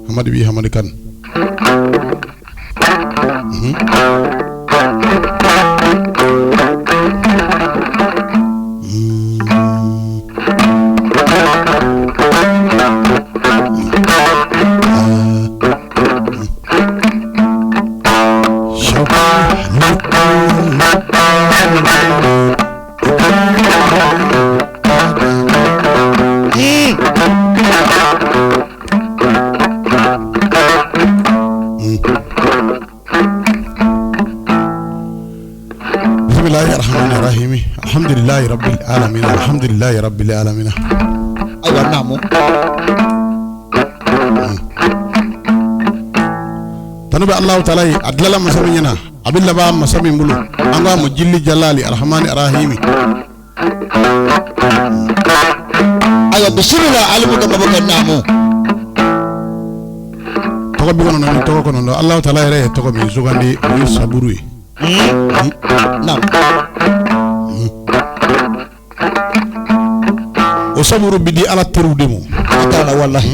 Hamadi bi Hamadi kan. Bismillahi rahmani rahim alhamdulillahi rabbil alamin alhamdulillahi rabbil alamin. Ayiwa, naamu. Tanu bɛ Alahu taala ye, a dilala masa min ɲɛna, a bɛ laban masa min bolo, an k'a ma jili jalali arahmani arahimi. Ayiwa, bisimila, alimu ka mabɔ kɛ, naamu. Tɔgɔ 99, Alahu taala yɛrɛ ye tɔgɔ min sugandi, o ye saburu ye. Naamu. O saburu bɛ di Ala teriw de ma. Siga t'a la, walahi.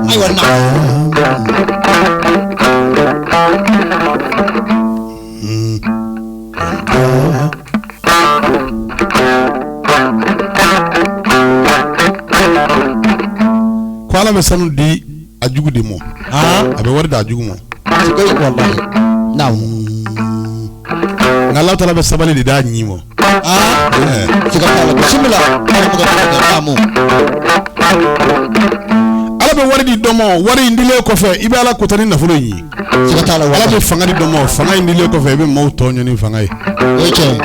Ayiwa, naamu. Ko Ala bɛ sanu di a jugu de ma, a bɛ wari di a jugu ma. Walahi, naamu. Nka Alahu taala bɛ sabali de d'a ɲi ma. Siga t'a la, bisimila, alimu ka mabɔ kɛ, naamu. Ala bɛ wari di dɔ ma, wari in dilen kɔfɛ, i bɛ Ala kota ni nafolo in ye. Siga t'a la. Ala walahi bɛ fanga di dɔ ma, fanga in dilen kɔfɛ, i bɛ maaw tɔɲɔ ni fanga ye. O ye tiɲɛ ye,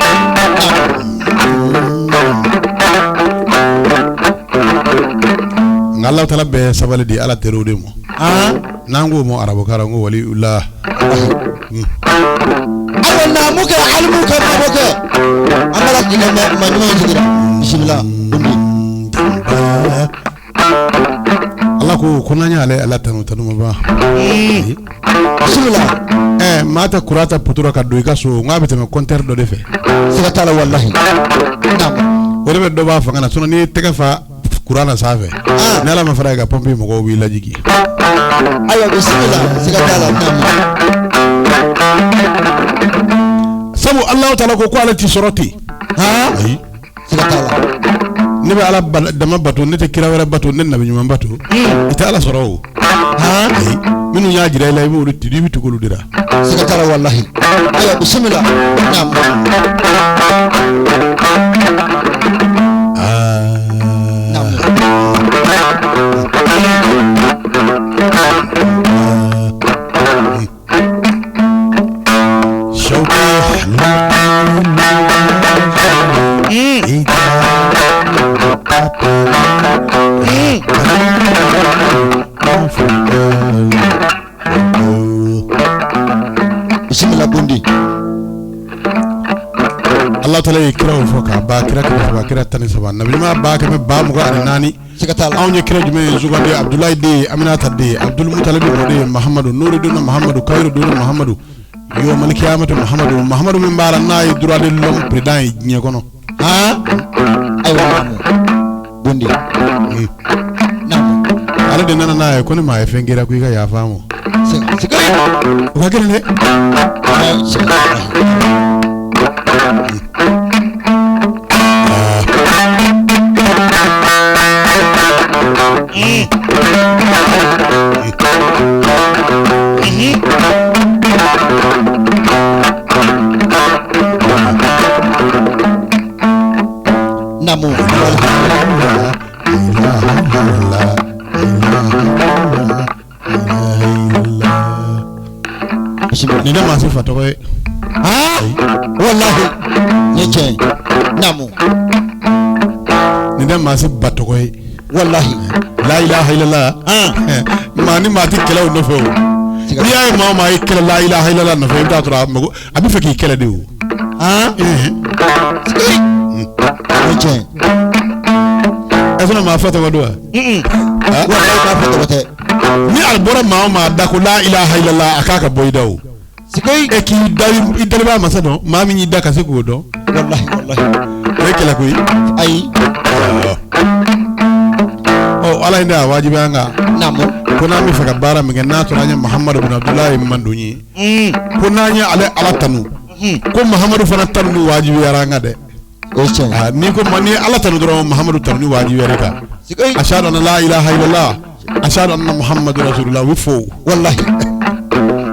naamu. Nka Alahu taala bɛ sabali di Ala teriw de ma. N'an k'o ma arabukan na ko waliyula. Ayiwa, naamu kɛ, alimu ka mabɔ kɛ, an b'a la k'i lamɛn, maa ɲuman in sigira, bisimila, Bundi. Ala ko n'an y'ale Ala tanu, tanu ma ban. Bisimila. Maa tɛ kuran ta poteau ra ka don i ka so, n k'a bɛ tɛmɛ compteur dɔ de fɛ. Siga t'a la, walahi, naamu. O de bɛ dɔ b'a fanga na, sinon n'i ye tɛgɛ fa kuran na sanfɛ, ni Ala ma fara i ka pompe mɔgɔw b'i lajigin. Ayiwa, bisimila, siga t'a la, naamu. Sabu Alahu taala ko ale ti sɔrɔ ten. Ayi. Siga t'a la. Ne bɛ Ala dama bato, ne tɛ kira wɛrɛ bato, ne nabi ɲuman bato, i tɛ Ala sɔrɔ o. Ayi, minnu y'a jira i la, i b'olu i bɛ tugu olu de la. Siga t'a la, walahi. Ayiwa, bisimila, naamu. Naamu. Bisimila, Bundi. Ala taala ye kiraw fɔ k'a ban, kira 300, kira 13, nabi ɲuman 124,000. Siga t'a la. Anw ye kira jumɛn ye sugandi? Abudulayi den ye, Aminata den ye, Abudul Mutalibi mɔden ye, Mahamadu Nuru donna, Mahamadu Kayiru donna, Mahamadu yawmal kiyamati, Mahamadu, Mahamadu min b'a la n'a ye droit de l'homme président ye diɲɛ kɔnɔ. Ayiwa, naamu, Bundi, naamu. Ale de nana n'a ye ko ni maa ye fɛn kɛra, ko i ka yafa a ma. Siga. O ka gɛlɛn dɛ. Siga t'a la. Naamu. Bisimila. Nin tɛ maa si fa tɔgɔ ye. Walahi, nin ye tiɲɛ ye, naamu. Nin tɛ maa si ba tɔgɔ ye. Walahi. La ilaha illallah, maa ni maa tɛ kɛlɛ o nɔfɛ o. N'i y'a ye maa o maa ye kɛlɛ la ilaha illallah nɔfɛ, i bɛ taa sɔrɔ a mago a bɛ fɛ k'i kɛlɛ de o. O ye tiɲɛ ye. Ɛ fana maa fa tɔgɔ don wa? Walahi, k'a fɔ tɔgɔ tɛ. Ni a bɔra maa o maa da ko la ilaha illallah, a k'a ka bɔ i da o. E k'i da i dalibaa masa dɔn, maa min y'i da ka se k'o dɔn. Walahi, walahi. O ye kɛlɛ ko ye. Ayi. Ɔ, Ala ye ne a wajibiya an kan. Naamu. Ko n'an bɛ fɛ ka baara min kɛ, n'a tora an ye Mahamadu bin Abudulayi mandon ye, ko n'an ye ale Ala tanu, ko Mahamadu fana tanu ni wajibiyara an kan dɛ. O ye tiɲɛ ye. Ah, n'i ko ma n'i ye Ala tanu dɔrɔn, Mahamadu tanu ni wajibiyara i kan. Sikayi. Ashhadu an la ilaha illallah, ashhadu anna Muhammadu rasulullah, u bɛ fo. Wallahi.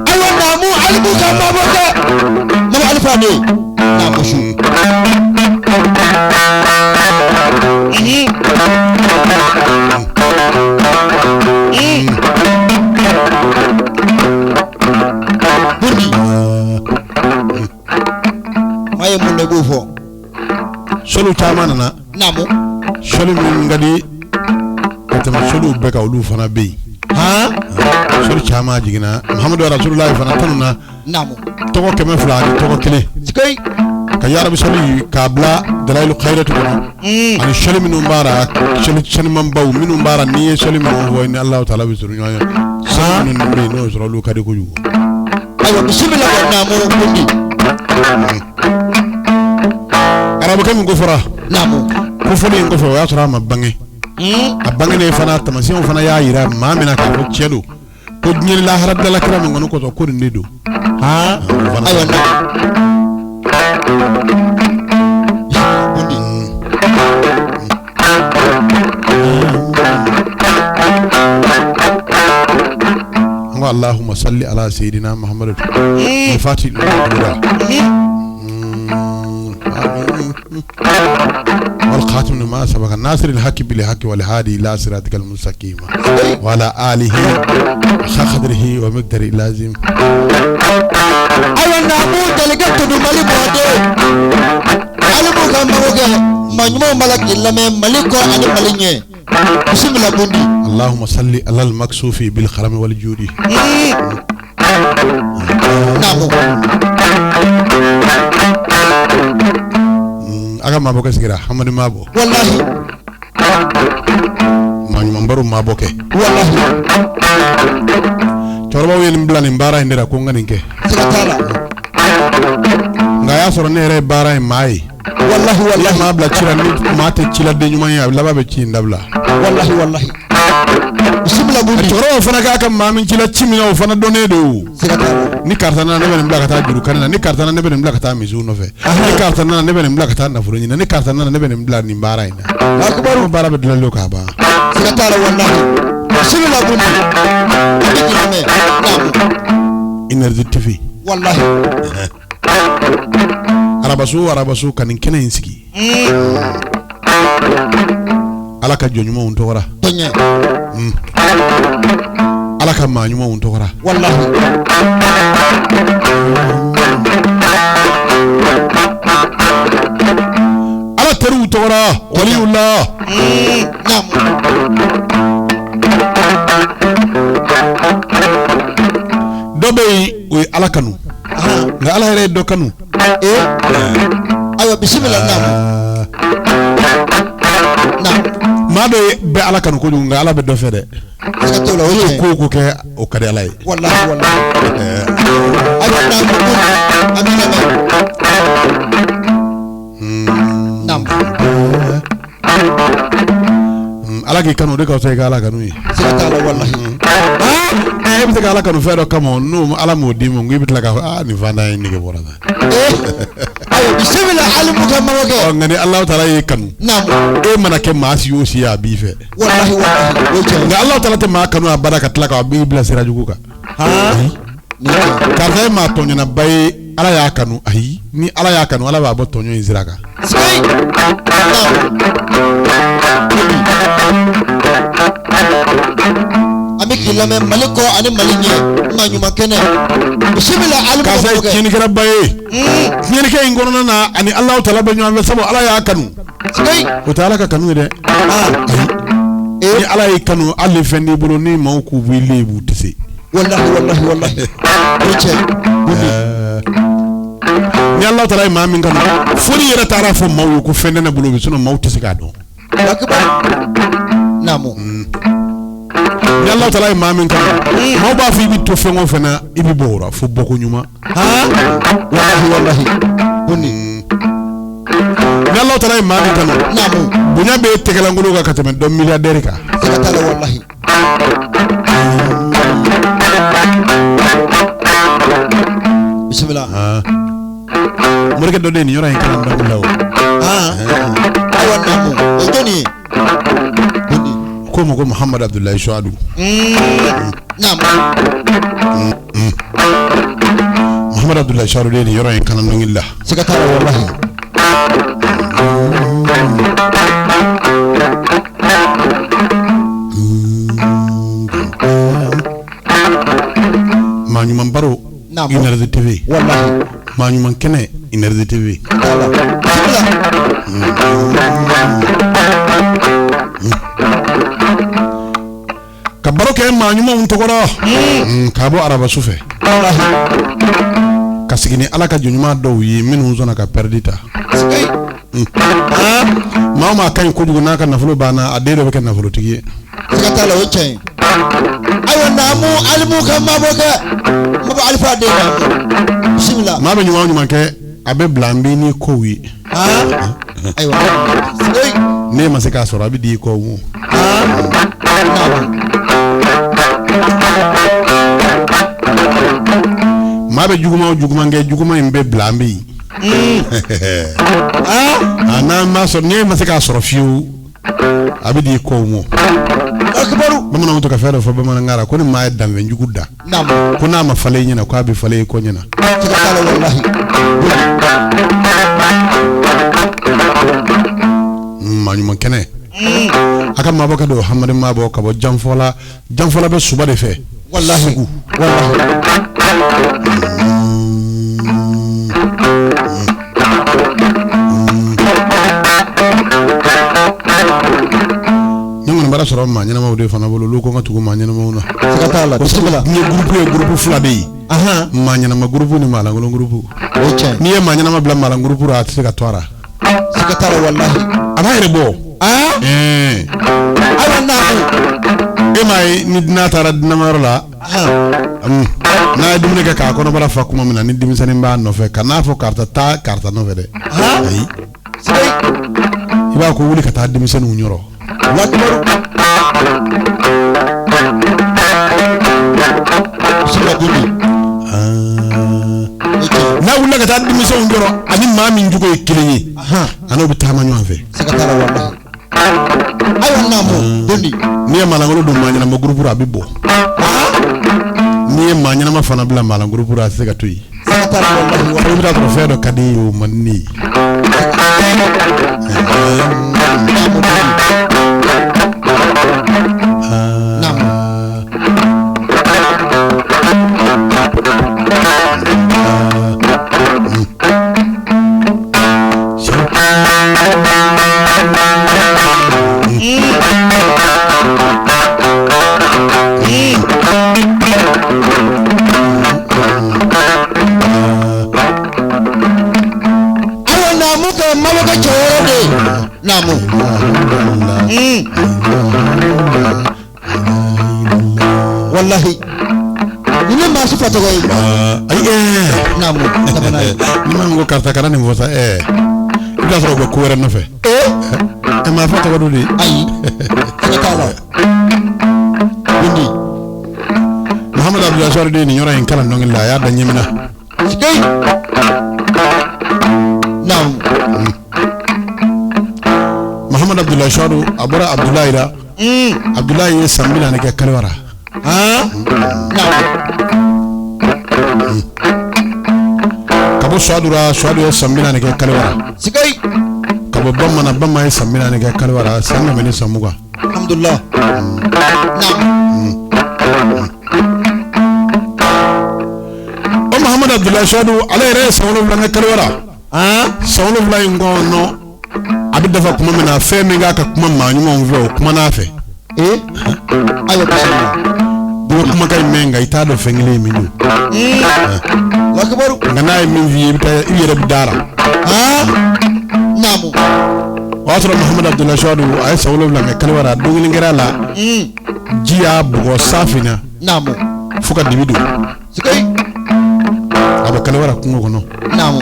Ayiwa naamu, alimu ka mabɔ kɛ. Mama Alifa ne. Naamu su. Bundi. Maa ye mun de b'o fɔ? Sɔliw caman nana. Naamu. Sɔli minnu ka di ka tɛmɛ sɔliw bɛɛ kan, olu fana bɛ yen. Han. Sɔli caman jiginna Muhamadu Rasulullahi fana tanu na. Naamu. Tɔgɔ 200 ani tɔgɔ kelen. Sikayi. Ka yarabi sɔli k'a bila dalayilu kayiratu kɔnɔ. Ani sɔli minnu b'a la, sɔli sanimanbaw minnu b'a la, n'i ye sɔli minnu fɔ, ni Alahu taala bɛ surun ɲɔgɔn ye. Sɔli minnu bɛ yen, n'o sɔrɔ olu ka di kojugu. Ayiwa bisimila ka naamu bundi. Arabukɛ min ko fɔra. Naamu. Ko fɔli in kɔfɛ, o y'a sɔrɔ a ma bange. A bangenen fana, tamasiyɛnw fana y'a jira maa min na k'a fɔ tiɲɛ don, ko diɲɛ ni lahara bilala kira min kɔni kosɔn, ko nin de don. Han. O fana. Ayiwa naamu. Bundi. An ko Allahumma salli ala sayyidina Muhammad al-Fatih والخاتم لما سبق الناصر الحق بالحق والهادي الى صراطك المستقيم وعلى اله حق قدره ومقداره اللازم. Ayiwa naamu, jelikɛ Todo Mali mɔden. Alimu ka mago kɛ maa ɲumanw b'a la k'i lamɛn Mali kɔ ani Mali ɲɛ. Bisimila Bundi. اللهم صل على المكسوف بالكرم والجود. Naamu. A ka maabɔ kɛ sigira Hamadi Maabɔ. Wallahi. Maa ɲumanbaru maabɔ kɛ. Wallahi. Cɛkɔrɔbaw ye nin bila nin baara in de la ko n ka nin kɛ. Siga t'a la. Nka a y'a sɔrɔ ne yɛrɛ ye baara in maa ye. Wallahi N'i ye wallahi. maa bila ci la, ni maa tɛ ciladen ɲuman ye, a laban bɛ ci in dabila. Wallahi wallahi. Bisimila Bundi. Cɛkɔrɔbaw fana k'a ka maa min ci la ci min na, o fana dɔnnen don. Siga t'a la. Ni karisa nana, ne bɛ nin bila ka taa juru kani na. Ni karisa nana, ne bɛ nin bila ka taa misiw nɔfɛ. Ni karisa nana, ne bɛ nin bila ka taa nafolo ɲini. Ni karisa nana, ne bɛ nin bila nin baara in na. Akubaru. Baara bɛ dilanlen k'a ban. Siga t'a la wallahi. Bisimila Bundi. An bɛ k'i lamɛn. Naamu. Énergie TV. Wallahi. Arabasu arabasu ka nin kɛnɛ in sigi. Ala ka jɔn ɲumanw tɔgɔra. Tɔɲɛ. Ala ka maa ɲumanw tɔgɔra. Wallahi. Ala teriw tɔgɔra. Waliyula. Naamu. Dɔ bɛ yen, o ye Ala kanu. Ahan. Nka Ala yɛrɛ ye dɔ kanu. Ee. Ayiwa bisimila naamu. Aa, Naamu. Maa dɔ bɛ Ala kanu kojugu, nka Ala bɛ dɔ fɛ dɛ. Siga t'o la, o ye tiɲɛ ye. Ko o ko kɛ, o ka di Ala ye. Wallahi wallahi. Ayiwa naamu Bundi. An b'i lamɛn. Naamu. Ala k'i kanu, o de ka fisa i ka Ala kanu ye. Siga t'a la wallahi. E bɛ se ka Ala kanu fɛn dɔ kama, n'o Ala m'o d'i ma, i bɛ tila k'a fɔ aa nin fantan in nege bɔra n na. Ee. Ayiwa bisimila alimu ka mago kɛ. Ɔ, nka ni Alahu taala y'e kanu, Naamu. e mana kɛ maa si o si ye, a b'i fɛ. Wallahi wallahi. O ye tiɲɛ ye. Nka Alahu taala tɛ maa kanu abada ka tila k'a b'i bila sira jugu kan. Han. Nin ye tiɲɛ ye. Karisa ye maa tɔɲɔnaba ye, Ala y'a kanu. Ayi, ni Ala y'a kanu, Ala b'a bɔ tɔɲɔ in sira kan. Sikayi. Naamu. An bɛ k'i lamɛn Mali kɔ ani Mali ɲɛ. Maa ɲuman kɛnɛ. Bisimila alimu ka Karisa ye mago kɛ. tiɲɛnikɛlaba ye, tiɲɛnikɛ in kɔnɔna na, ani Alahu taala bɛ ɲɔgɔn fɛ sabu Ala y'a kanu. Sikayi. O tɛ Ala ka kanu ye dɛ. Ah. Ayi, Ee. ni Ala y'i kanu, hali ni fɛn t'i bolo, ni maaw k'u b'i lebu, u tɛ se. Wallahi wallahi wallahi. O ye tiɲɛ ye. Bundi. Ni Ala taala ye maa min kanu, fo n'i yɛrɛ taara fɔ maaw ye ko fɛn tɛ ne bolo bi, sinon maaw tɛ se k'a dɔn. Akubaru. Naamu. Ni Ala taala ye maa min kanu, maaw b'a fɔ i bɛ to fɛn o fɛn na, i bɛ bɔ o la fo bɔko ɲuman. Han. Wallahi wallahi. Bundi. Ni Ala taala ye maa min kanu, Naamu. bonya bɛ e tɛgɛlankolon kan ka tɛmɛ dɔ milliardaire kan. Siga t'a la wallahi. Morikɛ dɔ de ye nin yɔrɔ in kalan dɔnkili la o. Ayiwa naamu, o ye jɔnni ye? Ko ma ko Muhamadu Abudulayi Suwadu. Naamu. Muhamadu Abudulayi Suwadu de ye nin yɔrɔ in kalan dɔnkili la. Siga t'a la walahi. Maa ɲuman baro. Naamu. Énergie TV. Walahi. Maa ɲuman kɛnɛ Énergie TV. T'a la. Bisimila. Ka baro kɛ maa ɲumanw tɔgɔ la. K'a bɔ araba su fɛ. Walahi. Ka sigi ni Ala ka jɔn ɲuman dɔw ye minnu sɔnna ka pɛrɛdi ta. Sikayi. Maa o maa ka ɲi kojugu n'a ka nafolo banna, a den dɔ bɛ kɛ nafolotigi ye. Siga t'a la, o ye tiɲɛ ye. Ayiwa naamu, alimu ka mabɔ kɛ. Mabɔ alifa den naamu. Bisimila. Maa bɛ ɲuman o ɲuman kɛ, a bɛ bila an b'i ni kow ye. Ayiwa. Sikayi. N'e ma se k'a sɔrɔ, a bɛ di i kɔ wo. Naamu. Maa bɛ juguman o juguman kɛ, juguman in bɛ bila an bɛ yen. A n'a ma sɔrɔ, n'e ma se k'a sɔrɔ fiyewu, a bɛ di i kɔw ma. Akibaru. Bamananw to ka fɛn dɔ fɔ bamanankan na ko ni maa ye danfɛnjugu da, Naamu. ko n'a ma falen i ɲɛna, k'a bɛ falen i kɔ ɲɛna. Siga t'a la walahi. Maa ɲuman kɛnɛ. A ka maabɔ ka don Hamadi maabɔ ka bɔ Janfɔla. Janfɔla bɛ Suba de fɛ. Walahi. Walahi. Ne kɔni b'a sɔrɔ maa ɲɛnamaw de fana bolo, olu ko n ka tugu maa ɲɛnamaw na. Siga t'a la. Bisimila. N ye gurupu ye, gurupu fila de ye. Maa ɲɛnama gurupu ni maa lankolon gurupu. O ye tiɲɛ ye. N'i ye maa ɲɛnama bila maa lankolon gurupu la, a tɛ se ka to a la. Siga t'a la walahi. A b'a yɛrɛ bɔ. Ayiwa naamu. E m'a ye ni dunan taara dunanmayɔrɔ la, n'a ye dumuni kɛ k'a kɔnɔbara fa tuma min na, ni denmisɛnnin b'a nɔfɛ, ka n'a fɔ karisa taa karisa nɔfɛ dɛ. Ayi. Sikayi. I b'a ko wuli ka taa denmisɛnninw yɔrɔ. Akibaru. Bisimila Gundi. O ye tiɲɛ ye. N'a wulila ka taa denmisɛnw yɔrɔ, ani maa min jogo ye kelen ye, a n'o bɛ taama ɲɔgɔn fɛ. Siga t'a la walahi. Ayiwa naamu Gundi. N'i ye maalankolon don maa ɲɛnama gurupu la, a bɛ bɔ. N'i ye maa ɲɛnama fana bila maalan gurupu la, a tɛ se ka to yen. Siga t'a la walahi. I bɛ taa sɔrɔ fɛn dɔ ka di ye, o man di ne ye. Naamu Gundi. Naamu. Ayiwa naamu kɛ mabɔ kɛ cɛ wɔɔrɔ de ye. Naamu. Walahi. Ni ne maa si fa tɔgɔ ye. Ayi. Naamu. Tɛmɛ n'a ye. Ni ma ko karisa kana nin fɔ sa, i bɛ taa sɔrɔ u bɛ ko wɛrɛ nɔfɛ. Ɛ maa fa tɔgɔ dun de. Ayi. Siga t'a la. Gundi. Muhamadu Abudulayi Suwadu de ye nin yɔrɔ in kalan dɔnkili la, a y'a da ɲɛmina. Sikayi. Naamu. Muhamadu Abudulayi Suwadu, a bɔra Abudulayi la. Abudulayi ye san 40 kɛ Kaliwara. Naamu. Ka bɔ Suwadu la, Suwadu ye san 40 kɛ Kaliwara. Sikayi. Ka bɔ Bamanan, Bamanan ye san 40 kɛ Kaliwara, san 120. Alhamdulillah. Naamu. O Muhamadu Abudulayi Suwadu, ale yɛrɛ ye san 7 kɛ Kaliwara. San 7 in kɔnɔ, a bɛ dafa tuma min na, fɛn min k'a ka kuma maa ɲumanw fɛ, o kuma n'a fɛ. Ayiwa bisimila. I bɛ kumakan in mɛn, nka i t'a dɔn fɛn kelen ye min don. Akibaru. Nka n'a ye min f'i ye, i bɛ taa i yɛrɛ bɛ da la. Naamu. O y'a sɔrɔ Muhamadu Abudulayi Suwadu, a ye san 7 kɛ Kaliwara. Don kelen kɛra a la, ji y'a bugɔ safina. Naamu. Fo ka dibi don. Sikayi. A bɛ Kaliwara kungo kɔnɔ. Naamu.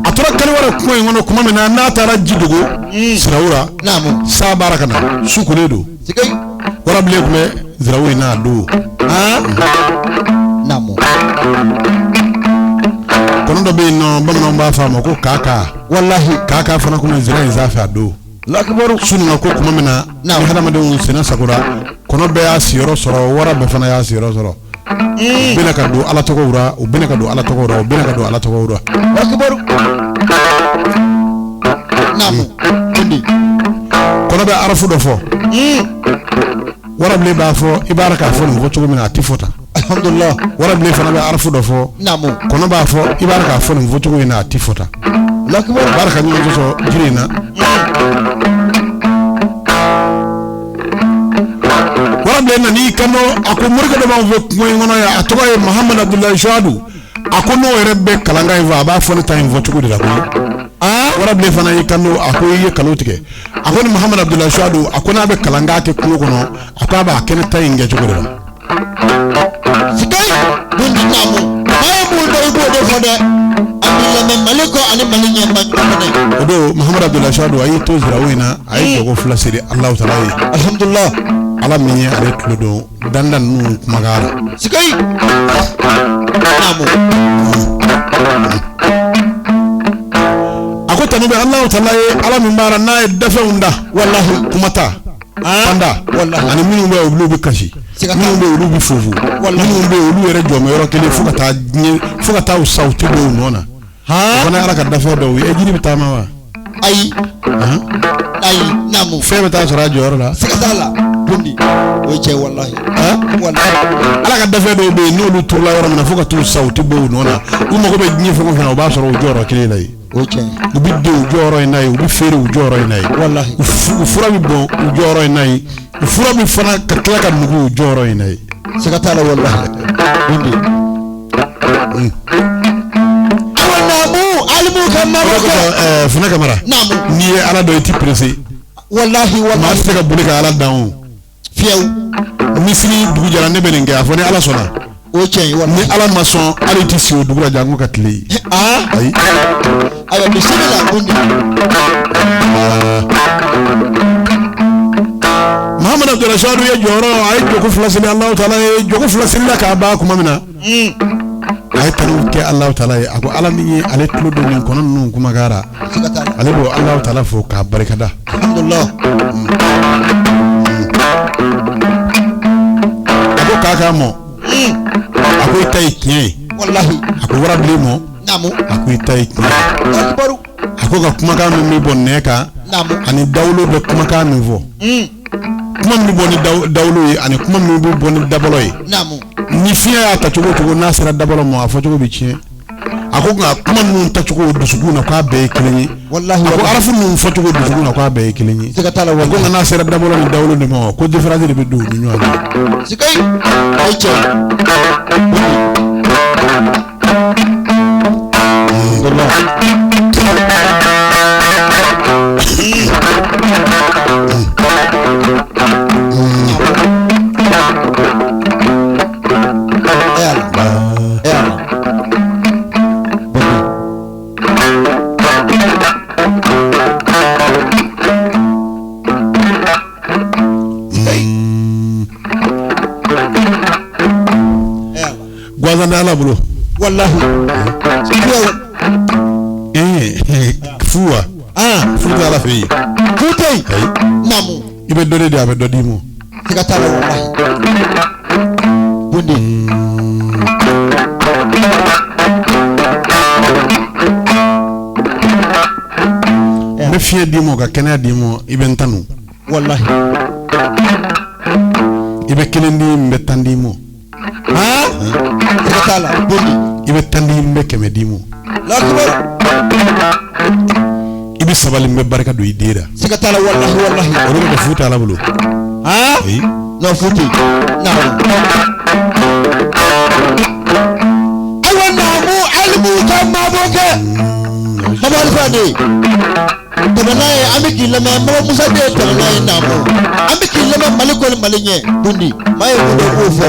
A tora Kaliwara kungo in kɔnɔ tuma min na, n'a taara ji dogo Sirawura. Naamu. San baara ka na, su kolen don. Sikayi. Warabilen tun bɛ zirawo in n'a don. Naamu. Kɔnɔ dɔ bɛ yen nɔ, bamananw b'a fɔ a ma ko kaka. Walahi. Kaka fana kun bɛ zira in sanfɛ a don. Lakibaru. Su nana ko tuma min na, ni hadamadenw senna sagora, kɔnɔ bɛɛ y'a siyɔrɔ sɔrɔ, wara bɛɛ fana y'a siyɔrɔ sɔrɔ. U bɛna ka don Ala tɔgɔw ra, u bɛna ka don Ala tɔgɔw ra, u bɛna ka don Ala tɔgɔw ra. Lakibaru. Naamu. Kundi. Kɔnɔ bɛ arafu dɔ fɔ. Warabilen b'a fɔ i b'a k'a fɔ nin fɔ cogo min na, a tɛ fɔ tan. Alhamdulillah. Warabilen fana bɛ arafu dɔ fɔ. Naamu. Kɔnɔ b'a fɔ i b'a k'a fɔ nin fɔ cogo in na, a tɛ fɔ tan. Lakibaru. U b'a ka ɲɔgɔn sɔsɔ jiri in na. Warabilen nan'i kanto, a ko morikɛ dɔ b'anw fɛ kungo in kɔnɔ yan, a tɔgɔ ye Mahamadu Abudulayi Suwadu. A ko n'o yɛrɛ bɛ kalankan in fɔ, a b'a fɔ ne ta in fɔ cogo de la koyi. Warabilen fana y'i kanto, a ko i ye nkalon tigɛ. A ko ni Mahamadu Abudulayi Suwadu, a ko n'a bɛ kalankan kɛ kungo kɔnɔ, a ko a b'a kɛ ne ta in kɛ cogo de la. Sikayi. Bundi naamu. Maa ye mun dɔn i b'o de fɔ dɛ. An b'i lamɛn Mali kɔ ani Mali ɲɛ ma ɲuman fɛnɛ. O don Mahamadu Abudulayi Suwadu a y'i to zirawo in na, a ye jɔko fila seli Alahu taala ye. Alhamdulillah. Ala min ye ale tulo don danda ninnu kumakan la. Sikayi. Naamu. A ko tanu bɛ Alahu taala ye, Ala min b'a la n'a ye dafɛnw da. Walahi. Kuma ta. Panda. Walahi. Ani minnu bɛ yen olu bɛ kasi. Siga t'a Minnu bɛ yen olu bɛ fofo. Walahi. Minnu bɛ yen olu yɛrɛ jɔ bɛ yɔrɔ kelen fo ka taa diɲɛ, fo ka taa u sa, u tɛ bɔ u nɔ na. O fana ye Ala ka dafɛn dɔw ye. E jiri bɛ taama wa? Ayi. Han? Ayi. Naamu. Fɛn bɛ taa sɔrɔ a jɔyɔrɔ la. Siga t'a la. Bundi. O ye tiɲɛ walahi. Walahi. Ala ka dafɛn dɔw bɛ yen n'olu turula yɔrɔ min na fo ka t'u sa, u tɛ bɔ u nɔ na. U mago bɛ diɲɛ fɛn o fɛn na, u b'a sɔrɔ u jɔyɔrɔ kelen la yen. O ye tiɲɛ ye. U bɛ don u jɔyɔrɔ in na yen, u bɛ feere u jɔyɔrɔ in na yen. Walahi. U fura bɛ bɔn u jɔyɔrɔ in na yen, u fura bɛ fana ka tila ka nugu u jɔyɔrɔ in na yen. Siga t'a la walahi. Bundi. Awa naamu. Alimu ka mabɔ kɛ. Fana Kamara. Naamu. N'i ye Ala dɔn, i ti pressé. Walahi Maa walahi. tɛ se ka boli ka Ala dan o. Fiyewu. Ni sini dugu jɛra ne bɛ nin kɛ, a fɔ ni Ala sɔnna. O ye tiɲɛ ye Ni walahi. Ala ma sɔn, hali i ti si o dugu la janko ka tile yen. Ayi. Ayiwa bisimila Bundi. Mahamadu Abudulayi Suwadu ye jɔyɔrɔ, a ye jɔko fila seli Alahu taala ye, jɔko fila selila k'a ban tuma min na, a ye tanu kɛ Alahu taala ye. A ko Ala min ye ale tulo don nin kɔnɔ ninnu kumakan la, Siga t'a la. ale b'o Alahu taala fo k'a barikada. Alhamdulillah. A ko k'a k'a mɔ, a ko i ta ye tiɲɛ ye. Walahi. A ko warabilen mɔ, Naamu. a ko i ta ye tiɲɛ ye. Akibaru. A ko ka kumakan min bɛ bɔ nɛ kan Naamu. ani dawolo bɛ kumakan min fɔ, kuma min bɛ bɔ ni dawolo ye ani kuma min bɛ bɔ ni dabɔlɔ ye, Naamu. ni fiɲɛ y'a ta cogo o cogo n'a sera dabɔlɔ ma, a fɔcogo bɛ tiɲɛ. A ko nka kuma ninnu tacogo dusukun na k'a bɛɛ ye kelen ye. Walahi A ko walahi. arafu ninnu fɔcogo dusukun na k'a bɛɛ ye kelen ye. Siga t'a la A ko walahi. nka n'a sera dabɔlɔ ni dawolo de ma, ko différence de bɛ don u ni ɲɔgɔn cɛ. Sikayi. O ye tiɲɛ ye. Alhamdulillah. E Ala. E Ala. Bundi. E Ala. Gansan tɛ Ala bolo. Walahi. Fiyewu. Ee fu wa? Fu tɛ Ala fɛ yen. Fu tɛ yen. Ayi. Naamu. I bɛ dɔ de di, a bɛ dɔ d'i ma. Siga t'a la walahi. Bundi. N bɛ fiɲɛ d'i ma ka kɛnɛya d'i ma, i bɛ n tanu. Walahi. I bɛ kelen di, n bɛ 10 d'i ma. Siga t'a la. Bundi. I bɛ 10 di, n bɛ 100 d'i ma. Lakibaru. I bɛ sabali, n bɛ barika don i den la. Siga t'a la walahi walahi. O de bɛ kɛ fu tɛ Ala bolo. Ayi. Non fu tɛ yen. Naamu. Ayiwa naamu alimu ka mabɔ kɛ. Mama Alifa de tɛmɛ n'a ye, an bɛ k'i lamɛn. Mama Musa de ye tɛmɛ n'a ye naamu. An bɛ k'i lamɛn Mali kɔ ni Mali ɲɛ. Bundi. Maa ye ko dɔ k'o fɔ.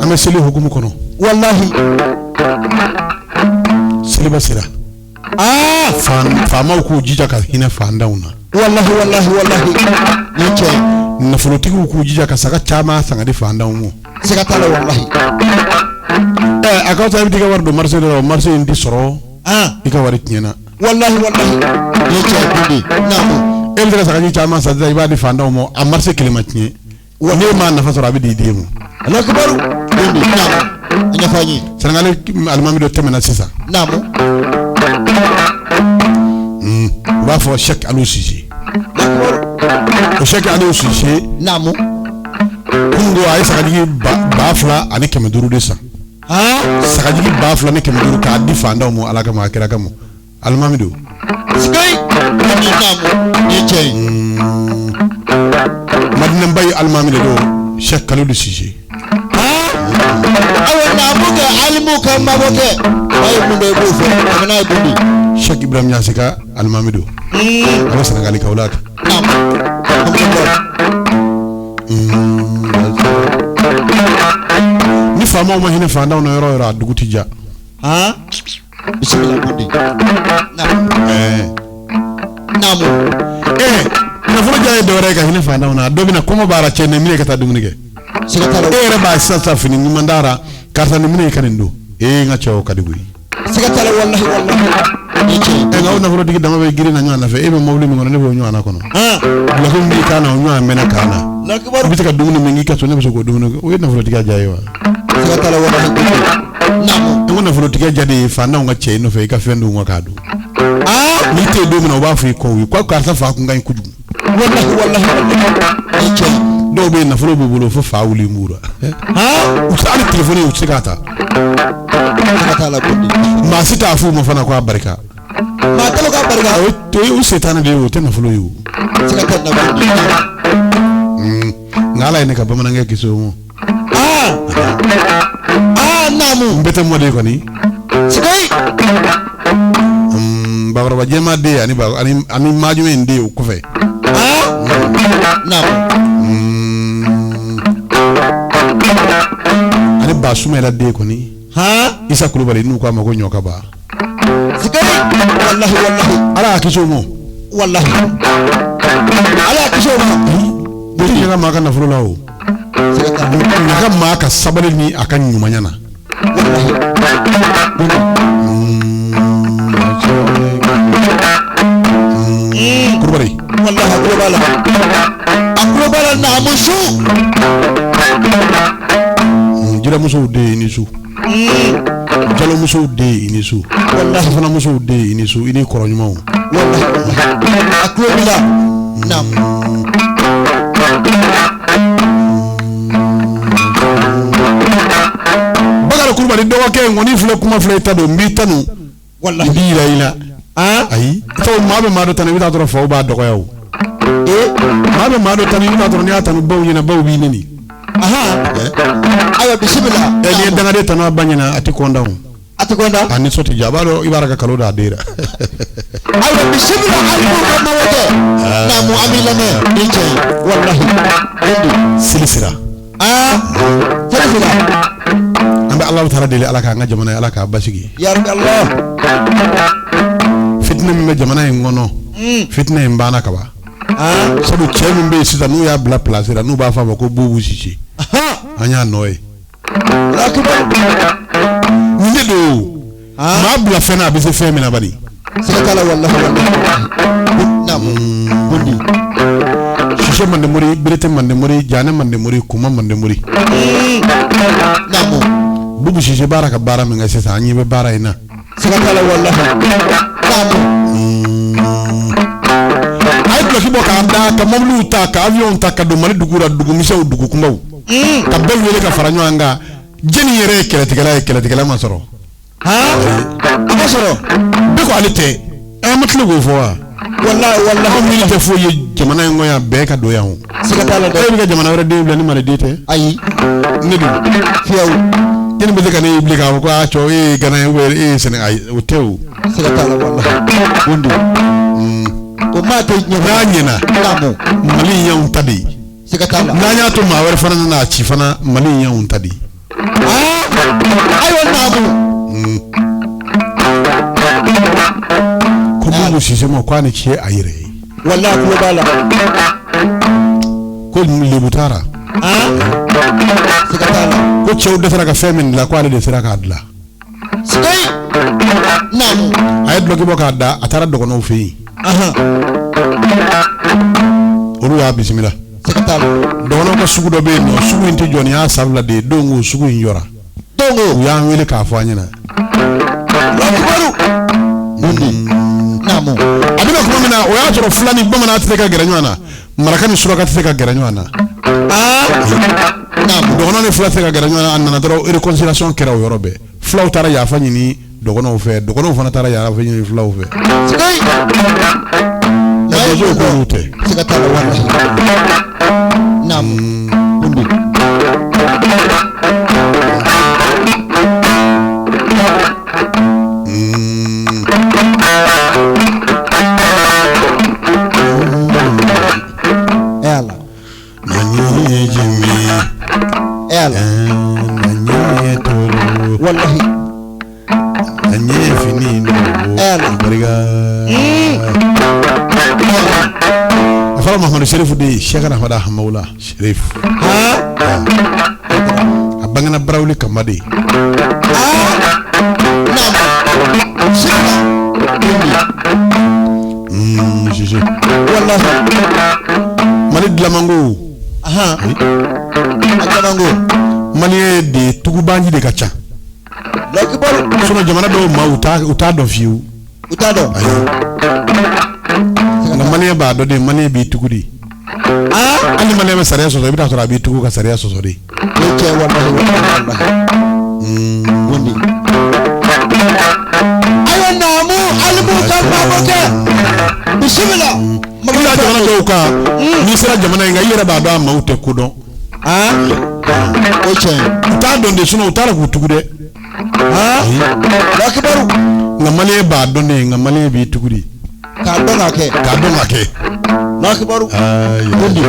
An bɛ seli hukumu kɔnɔ. Walahi. Seliba sera. Faamaw k'u jija ka hinɛ faantanw na. Walahi walahi walahi. Nin ye tiɲɛ ye. Nafolotigiw k'u jija ka saga caman san ka di faantanw ma. Siga t'a la walahi. Ɛ a ka fisa i bɛ t'i ka wari don marché dɔ la, o marché in tɛ sɔrɔ. I ka wari tiɲɛna. Walahi walahi. Nin ye tiɲɛ ye Gundi. Naamu. E bɛ se ka sagaji caman san sisan i b'a di faantanw ma, a marché kelen ma tiɲɛ. Wa n'e m'a nafa sɔrɔ a bɛ di i den ma. Alahu akibaru. Gundi. Naamu. A ɲɛfɔ an ye. Sénégal alimami dɔ tɛmɛna sisan. Naamu. U b'a fɔ Cheikh Aliou Cissé. O Cheikh Aliou Cissé. Naamu. Kunun ko a ye sagajigi 2500 de san. Sagajigi 2500 k'a di faantanw ma Ala kama a kira kama. Alimami don. Sikayi. Gundi naamu. Nin ye tiɲɛ ye. Madina Baye alimami de don Cheikh Kalidou Cissé. Ayiwa naamu kɛ alimu ka mabɔ kɛ. Ba ye mun dɔn i b'o fɔ. Tɛmɛ n'a ye Gundi. Cheikh Ibrahim Niasse ka alimami don. A bɛ Sénégal Kaolack. Naamu. Ni faamaw ma hinɛ faantanw na yɔrɔ o yɔrɔ a dugu tɛ diya. Bisimila Gundi. Naamu. Naamu. Nafolo diya ye dɔwɛrɛ ye ka hinɛ faantanw na dɔ bɛ na kɔngɔ b'a la cɛ nin minɛ ka taa dumuni kɛ. Siga t'a la. E yɛrɛ b'a sisan sisan fini ɲuman d'a la karisa nin minɛ i ka nin don ee n ka cɛ o ka di koyi. Siga t'a la walahi walahi. Nin ye tiɲɛ ye. Nka o nafolotigi dama bɛ girin na ɲɔgɔn nɔfɛ e bɛ mobili min kɔnɔ ne b'o ɲɔgɔnna kɔnɔ. Dulɔki min b'i kan na o ɲɔgɔn bɛ ne kan na. I bɛ se ka dumuni min k'i ka so ne bɛ se k'o dumuni kɛ o ye nafolotigiya diya ye wa. Siga t'a la walahi Gundi. Naamu. N ko nafolotigiya diya de ye faantanw ka cɛ i nɔfɛ i ka fɛn d'u ma k'a dun. N'i tɛ yen don min na u b'a fɔ i kɔ ko karisa fa kun ka ɲi kojugu. Walahi walahi. Nin ye tiɲɛ ye. Dɔw bɛ yen nafolo b'u bolo fo fa wuli b'u la. U tɛ hali telefɔni u tɛ se k'a ta. Siga t'a la Gundi. Maa si t'a f'u ma fana ko a barika. Maa t'a k'a barika. O ye u setanɛ de ye o tɛ nafolo ye o. Siga t'a la Gundi. Nka Ala ye ne ka bamanankɛ kisi o ma. Naamu. N bɛɛ tɛ mɔden kɔni. Sikayi. Bakɔrɔba jɛma den ani ani majumɛ in den o kɔfɛ. Naamu. Ani ba Sumayila den kɔni. Isa Kulubali n'u k'a ma ko ɲɔkaba. Sikayi. Walahi walahi. Ala y'a kisi o ma. Walahi. Ala y'a kisi o ma. Ne tɛ ɲaga maa ka nafolo la o. Siga t'a la. Ɲaga maa ka sabali ni a ka ɲumanya na. Walahi. Kulubali. Walahi a tulo b'a la. A tulo b'a la naamu su. Jiramusow den i ni su. Jalomusow den i ni su. Walahi. Fofanamusow den i ni su i ni kɔrɔ ɲumanw. Walahi walahi. A tulo b'i la. Naamu. Bakari Kulubali dɔgɔkɛ nkɔni filɛ kuma filɛ i ta don n b'i tanu. Walahi. N b'i yira i la. Ayi. Sabu maa bɛ maa dɔ tanu i bɛ taa sɔrɔ faw b'a dɔgɔya o. Maa bɛ maa dɔ tanu i bɛ taa sɔrɔ n'i y'a tanu baw ɲɛna baw b'i neni. Ayiwa bisimila. Ɛ n'i ye dangaden tanu a ba ɲɛna a tɛ kɔntan o. A tɛ kɔntan. A nisɔn tɛ diya a b'a dɔn i b'a ka kalo da a den la. Ayiwa bisimila alimu ka mabɔkɛ. Naamu an b'i lamɛn ni cɛ ye walahi. Gundi. Seli sera. Seli sera. An bɛ Alahu taala deli Ala k'an ka jamana ye Ala k'a basigi. Ya Rabbi Allah. Fitinɛ min bɛ jamana in kɔnɔ. Fitinɛ in banna kaban. Sabu cɛ min bɛ yen sisan n'u y'a bila place la n'u b'a fɔ a ma ko Bubu Sise. An y'a nɔ ye. Nin de don. Maa bila fɛn na a bɛ se fɛn min na bani. Siga t'a la walahi walahi. Naamu. Gundi. Sise Mandemori, Berete Mandemori, Janɛ Mandemori, Kuma Mandemori. Naamu. Bubu Sise b'a ka baara min kɛ sisan an ɲɛ bɛ baara in na. Siga t'a la walahi. Naamu. A ye dulɔki bɔ k'a da ka mɔbiliw ta ka avion ta ka don Mali dugu la dugu misɛnw dugu kunbaw. Ka bɛɛ wele ka fara ɲɔgɔn kan jɛni yɛrɛ ye kɛlɛtigɛla ye kɛlɛtigɛla ma sɔrɔ. A ma sɔrɔ. Bɛɛ ko ale tɛ. An ma tila k'o fɔ wa? Walahi walahi. Anw miiri tɛ foyi ye jamana in kɔnɔ yan bɛɛ ka don yan o. Siga t'a la dɛ. E bɛ ka jamana wɛrɛ den bila ni Maliden tɛ. Ayi. Ne dun. Fiyewu. Jɛni bɛ se ka ne ye bilen k'a fɔ ko aa cɛ e ye Gana ye ou bien e ye Sénégal ayi o tɛ o. Siga t'a la walahi. Gundi. O maa tɛ ɲɛ. N'a ɲɛna. Naamu. Mali in y'anw ta de ye. Siga t'a la. N'an y'a to maa wɛrɛ fana nana a ci fana Mali in y'anw ta de ye. Ayiwa naamu. Ko Bubu Sise ma ko a ni ce a yɛrɛ ye. Walahi a tulo b'a la. Ko Ko lebu t'a ra. Siga t'a la. Ko cɛw dɛsɛra ka fɛn min dilan, ko ale de sera k'a dilan. Sigai. Naamu. A ye dulɔki bɔ k'a da, a taara dɔgɔnɔw fɛ yen. Olu y'a bisimila. Siga t'a la. Dɔgɔnɔw ka sugu dɔ bɛ yen nɔ, sugu in tɛ jɔ, nin y'a san 2 de ye. Don ko sugu in jɔra. Dongo. U y'an wele k'a fɔ an ɲɛna. Akibaru. Naamu. A bɛna kuma min na, o y'a sɔrɔ fila ni bamanan tɛ se ka gɛrɛ ɲɔgɔn na, maraka ni suraka tɛ se ka gɛrɛ ɲɔgɔn na. Naamu. Dɔgɔnɔ ni fila tɛ se ka gɛrɛ ɲɔgɔn na. A nana dɔrɔn, réconciliation kɛra o yɔrɔ bɛɛ. Fulaw taara yafa ɲini dɔgɔnɔw fɛ, dɔgɔnɔw fana taara yafa ɲini fulaw fɛ. Sigai. Bozow k'olu tɛ. Siga t'a la walahi. Naamu. Kundi. E Ala. Na jimi. E Ala. Na tolo. Walahi. Na fini E Ala. Barika. A fɔra Mahamadu Serifu de ye, Sɛkina Hamada Hamawula Serif. A bangena Barawuli Kamba de. Naamu. Siga. Kundi. Sise. Walahi. Mali dilamango. A jamango. Malien de tugubanji de ka ca. Lakibaru. Sinon jamana dɔw maa u t'a dɔn fiyewu. U t'a dɔn. Ayi. Nka malien b'a dɔn de, malien b'i tugu de. Hali ni malien bɛ sariya sɔsɔ, i bɛ taa sɔrɔ a b'i tugu ka sariya sɔsɔ de. O ye tiɲɛ walahi walahi. Kundi. Ayiwa naamu alimu ka maabo kɛ. Bisimila. I bɛ taa jamana dɔw kan, n'i sera jamana in kan, i yɛrɛ b'a dɔn a maaw tɛ ko dɔn. O ye tiɲɛ ye. U t'a dɔn de, sinon u t'a la k'u tugu dɛ. Lakibaru. Nka malien b'a dɔn de, nka malien b'i tugu de. K'a dɔn k'a kɛ. K'a dɔn k'a kɛ. Lakibaru. Kundi.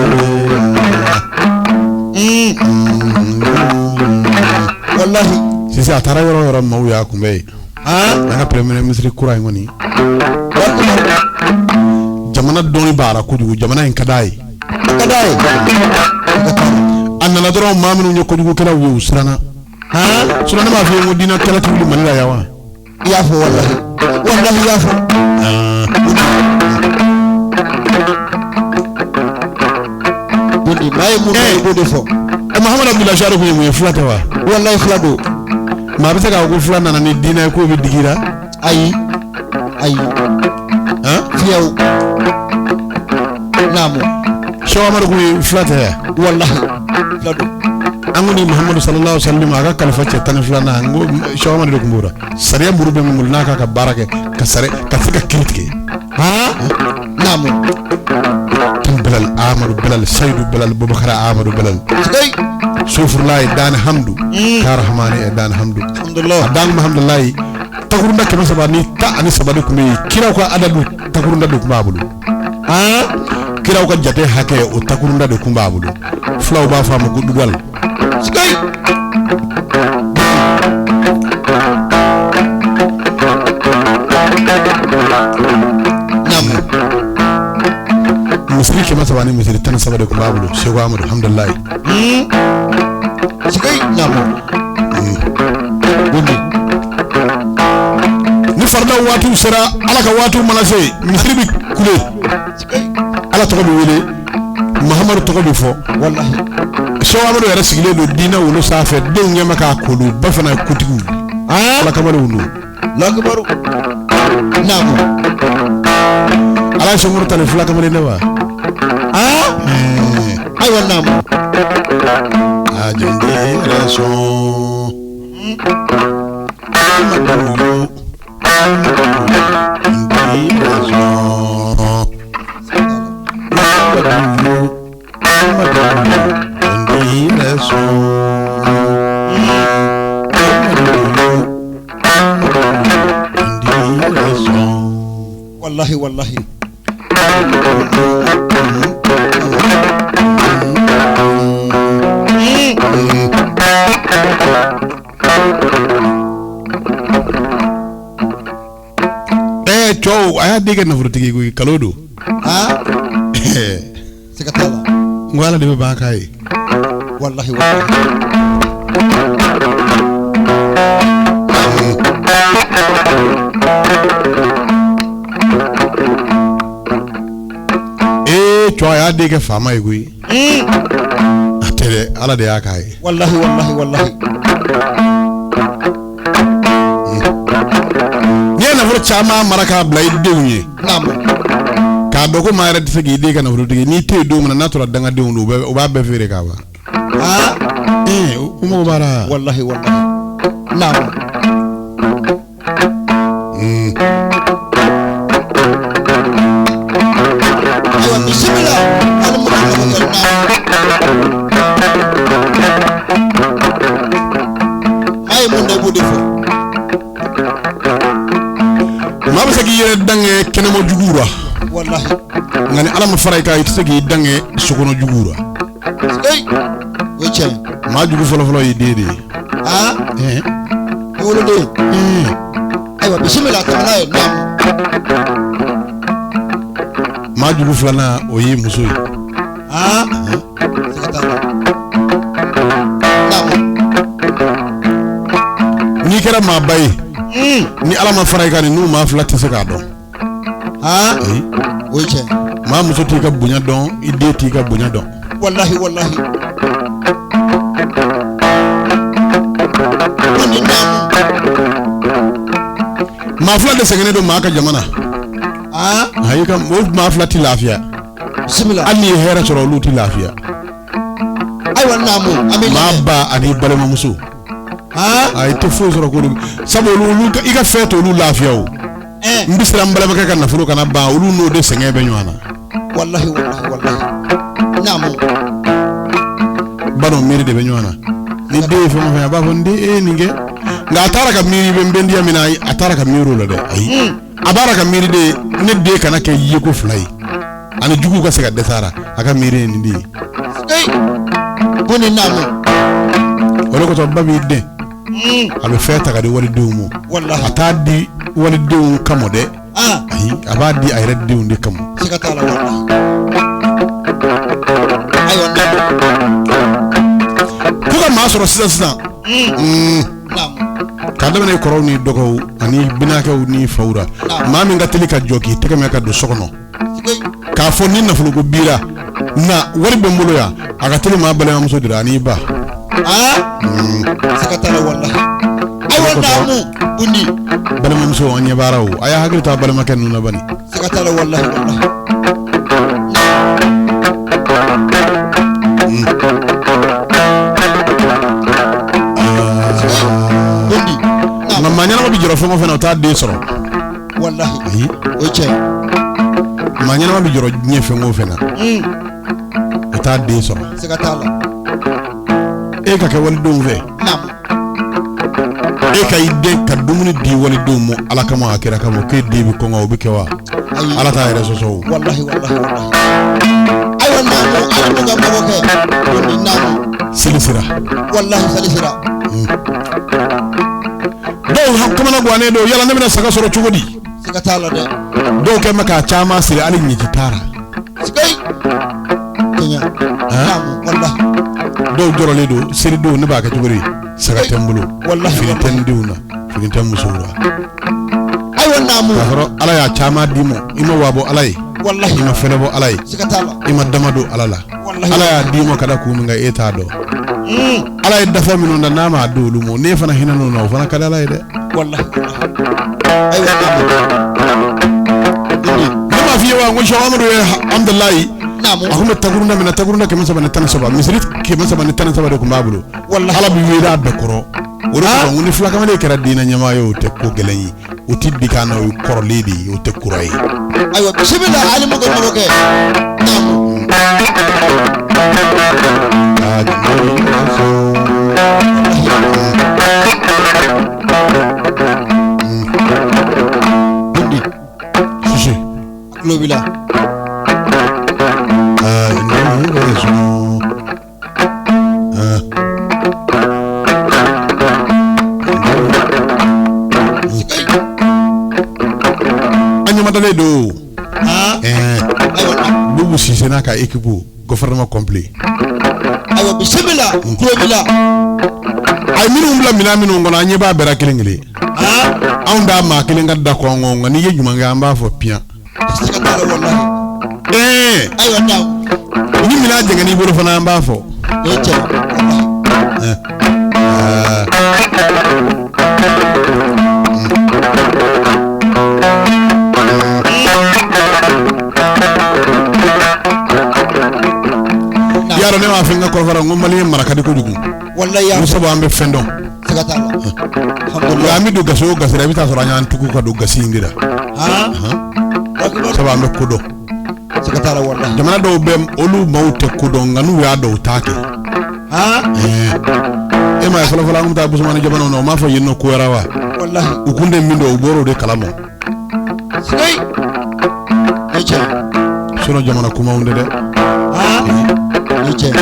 Walahi. Sisan a taara yɔrɔ o yɔrɔ, maaw y'a kunbɛn yen. An ka premier ministre kura in kɔni. Lakibaru. Jamana dɔnni b'a la kojugu, jamana in ka d'a ye. A ka d'a ye. A nana dɔrɔn, maa minnu ye kojugukɛlaw ye, u siranna. Sinon ne b'a fɔ i ye ko diinɛ kɛlɛ tɛ wuli Mali la yan wa? I y'a fɔ walahi. Walahi i y'a fɔ. Kundi maa ye mun dɔn i b'o de fɔ. Mahamadu Abudulayi Suwadu kun ye mun ye, fila tɛ wa? Walahi fila don. Maa bɛ se k'a fɔ ko fila nana ni diinɛ ye k'o bɛ digi i la? Ayi. Ayi. Fiyewu. Naamu. Sɛku Amadu kun ye fila tɛ yan? Walahi fila don. An ko ni Muhamadu sallallahu alaihi wa sallam a ka kalifa cɛ 12nan, n ko Sɛku Amadu de tun b'o la. Sariya muru bɛ min bolo n'a k'a ka baara kɛ ka sariya ka se ka kiiri tigɛ. Naamu. Tan Bilal Amadu Bilal Sayidu Bilal Bubakar Amadu Bilal. Sigai. Sufurulayi Dan Hamdu. Karahamani e Dan Hamdu. Alhamdulillah. A Dan Alhamdulilayi takurunda 313 de tun bɛ yen, kiraw ka adadu takurunda de tun b'a bolo. Kiraw ka jate hakɛ o takurunda de tun b'a bolo. Fulaw b'a fɔ a ma ko dugal. Sigai. Naamu. Misiri 300 ni misiri 13 de tun b'a bolo, Sɛku Amadu alhamdulilayi. Sigai. Naamu. Kundi. Ni farida waatiw sera, Ala ka waatiw mana se, misiri bɛ kule. Sigai. Ala tɔgɔ bɛ wele, Mahamadu tɔgɔ bɛ fɔ. Walahi. Sɛku Amadu yɛrɛ sigilen don diinɛ wolo sanfɛ, denw ɲɛ bɛ k'a kolo, bɛɛ fana ye kotigiw. Ala kamalenw don. Lakibaru. Naamu. Ala ye sɔnkuru tali fila kamalen de wa? Ayiwa naamu. A jɔn yɛrɛ sɔn. Walahi walahi. Cɛw a y'a den kɛ nafolotigi ye koyi, kalo don. Siga t'a la. N ko Ala de bɛ ban k'a ye. Walahi walahi. Ee cɔ a y'a den kɛ faama ye koyi. A tɛ dɛ, Ala de y'a k'a ye. Walahi walahi walahi. N'i ye nafolo caman mara k'a bila i denw ye. Naamu. K'a dɔn ko maa yɛrɛ tɛ se k'i den kɛ nafolotigi ye, n'i tɛ yen don min na n'a tora dangadenw don, u b'a bɛɛ feere k'a ban. Aa. Ee o mago b'a la. Walahi walahi. Naamu. Ayiwa bisimila. Ali musa naamu. Maa ye mun da i b'o de fɔ. Maa bɛ se k'i yɛrɛ dange kɛnɛma juguw ra. Walahi. Nka ni Ala ma fara i kan, i tɛ se k'i dange sokɔnɔ juguw ra. Ee o ye tiɲɛ ye. Maa jugu fɔlɔfɔlɔ y'i den de ye. Aa. Ɛɛ. I woloden. Ayiwa bisimila tɛmɛ n'a ye naamu. Maa jugu filanan o y'i muso ye. Aa. Siga t'a la. Naamu. N'i kɛra maaba ye. Ni Ala ma fara i kan, ninnu maa fila tɛ se k'a dɔn. Aa. Ayi. O ye tiɲɛ ye. Maa muso t'i ka bonya dɔn, i den t'i ka bonya dɔn. Walahi walahi. Ko ni naamu. Maa fila de sɛgɛnnen don maa ka jamana. Aa. Ayi ka o maa fila tɛ lafiya. Bisimila. Hali n'i ye hɛrɛ sɔrɔ, olu tɛ lafiya. Ayiwa naamu an bɛ Maa lamɛn. ba ani balimamuso. Aa. A i tɛ foyi sɔrɔ k'olu sabu olu i ka fɛn t'olu lafiya o. Ɛɛ. N bɛ siran n balimakɛ ka nafolo kana ban, olu n'o de sɛgɛn bɛ ɲɔgɔn na. Walahi walahi walahi. Naamu. Ba n'o miiri de bɛ ɲɔgɔn na. Ni den ye fɛn o fɛn ye, a b'a fɔ n den e ye nin kɛ. Nka a taara ka miiri bɛ n bɛndiya min na, ayi a taara ka miiri o la dɛ, ayi. A b'a la ka miiri de ne den kana kɛ yeko fila ye. Ani juguw ka se ka dɛsɛ a la, a ka miiri ye nin de ye. Ee. Ko ni naamu. O de kosɔn ba b'i den. A bɛ fɛn ta ka di walidenw ma. Walahi. A t'a di walidenw kama dɛ. Aa. Ayi, a b'a di a yɛrɛ denw de kama. Siga t'a la walahi. Ayiwa naamu. Ko ka maa sɔrɔ sisan sisan. Naamu. K'a daminɛ kɔrɔw ni dɔgɔw ani binakɛw ni faw ra. Maa min ka teli ka jɔ k'i tɛgɛ minɛ ka don so kɔnɔ. K'a fɔ ni nafoloko bira na wari bɛ n bolo yan, a ka teli maa balimamuso de la ani ba. Aa. Siga t'a la walahi. Ayiwa naamu. Bundi. Balimamuso an ɲɛ b'ara o, a y'a hakili to a balimakɛ ninnu na bani. Siga t'a la walahi walahi. Bundi. Nka maa ɲɛnama bɛ jɔrɔ fɛn o fɛn na, o t'a den sɔrɔ. Walahi. Ayi. O ye tiɲɛ ye. Maa ɲɛnama bɛ jɔrɔ diɲɛ fɛn o fɛn na, o t'a den sɔrɔ. Siga t'a la. E ka kɛ walidenw fɛ. Naamu. E ka i den ka dumuni di walidenw ma Ala kama a kira kama, k'e den bɛ kɔngɔ, o bɛ kɛ wa? Ayi. Ala t'a yɛrɛ sɔsɔ o. Walahi walahi walahi. Ayiwa naamu Ali mun ka mabɔ kɛ. Bundi naamu. Seli sera. Walahi sali sera. Dɔw kamana gannen don, yala ne bɛna saga sɔrɔ cogo di? Siga t'a la dɛ. Dɔw kɛ bɛ k'a caman siri hali ɲɛji t'a la. Siga. Tiɲɛ. Naamu walahi. Dɔw jɔrɔlen don selidenw ne b'a kɛ cogo di? Saga tɛ n bolo. Walahi. Fini tɛ n denw na, fini tɛ n musow la. Ayiwa naamu. K'a sɔrɔ Ala y'a caman d'i ma, i ma waa bɔ Ala ye. Walahi. I ma fɛlɛ bɔ Ala ye. Siga t'a la. I ma dama don Ala la. Walahi. Ala y'a d'i ma ka da kun min kan e t'a dɔn. Ala ye dafa minnu da n'a m'a di olu ma, n'e fana hinɛ n'o na, o fana ka di Ala ye dɛ. Walahi walahi. Ayiwa naamu. Bundi. Ne m'a f'i ye wa n ko Sɛki Amadu ye Hamdalayi. Naamu. A kun bɛ takurunda min na, takurunda 313, misiri 313 de tun b'a bolo. Walahi. Ala bɛ wele a bɛɛ kɔrɔ. O de kosɔn n ko ni filakamalen kɛra diinɛ ɲɛmaa ye, o tɛ ko gɛlɛn ye. O tɛ bi kan na, o ye kɔrɔlen de ye, o tɛ kura ye. Ayiwa bisimila Ali mun ka mabɔ kɛ. Naamu. Bundi. Sise. Tulo b'i la. Aa, an ɲamadalen don. Aa. Ɛɛ. Ayiwa naamu. Bubu Sise n'a ka équipe. gouvernement complet. Ayiwa, bisimila, n tulo b'i la. A ye minnu bila minɛn minnu kɔnɔ, an ɲɛ b'a bɛɛ la kelen kelen. Anw t'a maa kelen ka da kɔngɔ, nka n'i ye ɲuman kɛ, an b'a fɔ piyan. Siga t'a la, walahi. Ayiwa, naamu. Ni minɛn jɛngɛn'i bolo fana, an b'a fɔ. O ye tiɲɛ ye, walahi. Y'a dɔn, ne b'a fɔ n ka kɔrɔfɔ la, n ko maliyɛn mara ka di kojugu. Walahi y'a N ko sabu an bɛ fɛn dɔn. Siga t'a la. Nka Alhamdulilayi. an bɛ don gasi o gasi la, i bɛ taa sɔrɔ an y'an tugu ka don gasi in de la. Sabu an bɛ ko dɔn. Siga t'a la, walahi. Jamana dɔw bɛ, olu maaw tɛ ko dɔn, nka n'u y'a dɔn, u t'a kɛ. E m'a ye, fɔlɔ fɔlɔ, an tun bɛ taa busumani jamanaw na, u m'a fɔ yen nɔ ko wɛrɛ wa? Walahi. U kun tɛ min dɔn, u bɔra o de kalama. Sigai. O ye tiɲɛ ye. Sinon jamana kumaw tɛ dɛ. O ye tiɲɛ ye.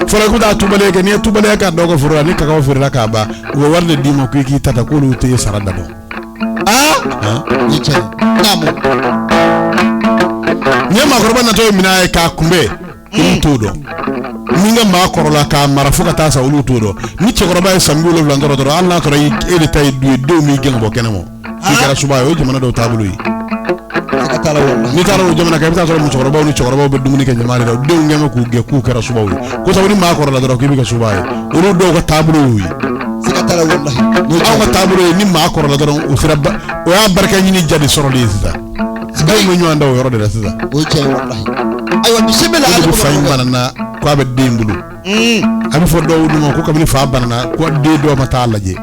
Fɔlɔ, i kun taa tubaliya kɛ. N'i ye tubaliya kɛ dɔw ka foro la, ni kakaw feerela k'a ban, u bɛ wari de d'i ma ko i k'i ta ta, k'olu tɛ sara da dɔn. O ye tiɲɛ ye. Naamu. N'i ye maakɔrɔba natɔ ye minɛn ye k'a kunbɛn, olu t'o dɔn. Min ka maa kɔrɔla k'a mara fo ka taa sa, olu t'o dɔn. Ni cɛkɔrɔba ye san 70 sɔrɔ dɔrɔn, hali n'a sɔrɔ e de ta ye du ye, denw b'i gɛn ka bɔ kɛnɛ ma k'i kɛra suba ye. O ye jamana dɔw taabolo ye. Siga t'a la, walahi. N'i taara o jamana kan, i bɛ taa sɔrɔ musokɔrɔbaw ni cɛkɔrɔbaw bɛ dumuni kɛ ɲama de la. Denw kɛn bɛ k'u gɛn k'u kɛra subaw ye, ko sabu ni maa kɔrɔla dɔrɔn k'i bɛ kɛ suba ye. Olu dɔw ka taabolo y'o ye. Siga t'a la, walahi. O ye Anw tiɲɛ ka ye. taabolo ye, ni maa kɔrɔla dɔrɔn, o sera o y'a barika ɲini ja de sɔrɔli ye sisan. Denw bɛ ɲɔgɔn da o yɔrɔ de la sisan. O ye tiɲɛ ye, walahi. Ayiwa, bisimila. O de bɛ fa in banana k'a bɛ den bolo. A bɛ fɔ dɔw ma ko kabini fa banana, ko den dɔw ma taa lajɛ.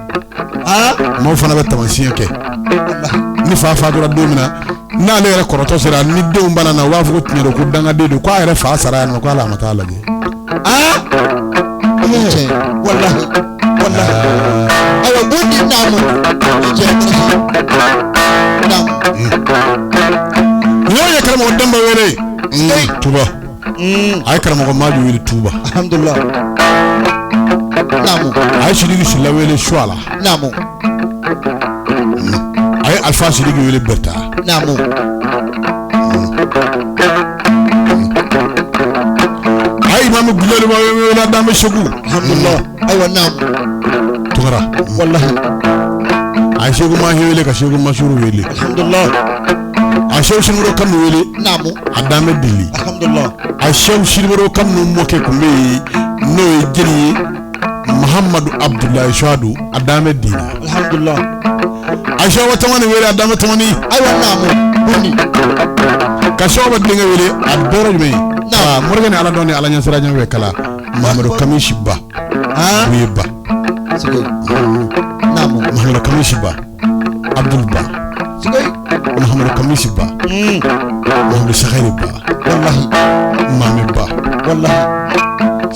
Maaw fana bɛ taamasiyɛn kɛ. Walahi. Ni fa fatura don min na, n'ale yɛrɛ kɔrɔtɔ sera, ni denw banana, u b'a fɔ ko tiɲɛ don, ko dangaden don, k'a yɛrɛ fa sara yan nɔ, k'ale a ma taa lajɛ. O ye tiɲɛ ye, walahi. Walahi. Ayiwa, o di naamu. O ye tiɲɛ ye. Naamu. Nin y'o ye karamɔgɔ Denba wele Tuba. A ye karamɔgɔ Maju wele Tuba. Alhamdulilah. Naamu. A ye Sidiki Sila wele Suwala. Naamu. A ye Alifa Sidiki wele Berta. Naamu. A ye Imamu Gulali wele a dan bɛ Segu. Alhamdulilah. Ayiwa, naamu. Tunkara. Walahi. A ye Seku Mahi wele ka Seku Masuru wele. Alhamdulilah. A ye Seku Sinimoro Kanu wele. Naamu. A dan bɛ Dili. Alhamdulilah. A ye Seku Sinimoro Kanu mɔkɛ kun bɛ yen, n'o ye jeli ye, Mahamadu Abudulayi Suwadu, a dan bɛ Dili. Alhamdulilah. A ye Sɛkuba Tamani wele, a dan bɛ Tamani. Ayiwa, naamu. Bundi. Ka Sɛkuba denkɛ wele, a bɔra jumɛn ye? Aa, morikɛ ni Ala dɔn ni Ala ɲɛsira ɲɛ bɛ kala, Mahamadu Kamisi Ba. Buye Ba. Sigai. Naamu. Mahamadu Kamisi Ba, Abdul Ba. Sigai. Mahamadu Kamisi Ba, Mahamadu Sakari Ba. Walahi. Mami Ba. Walahi.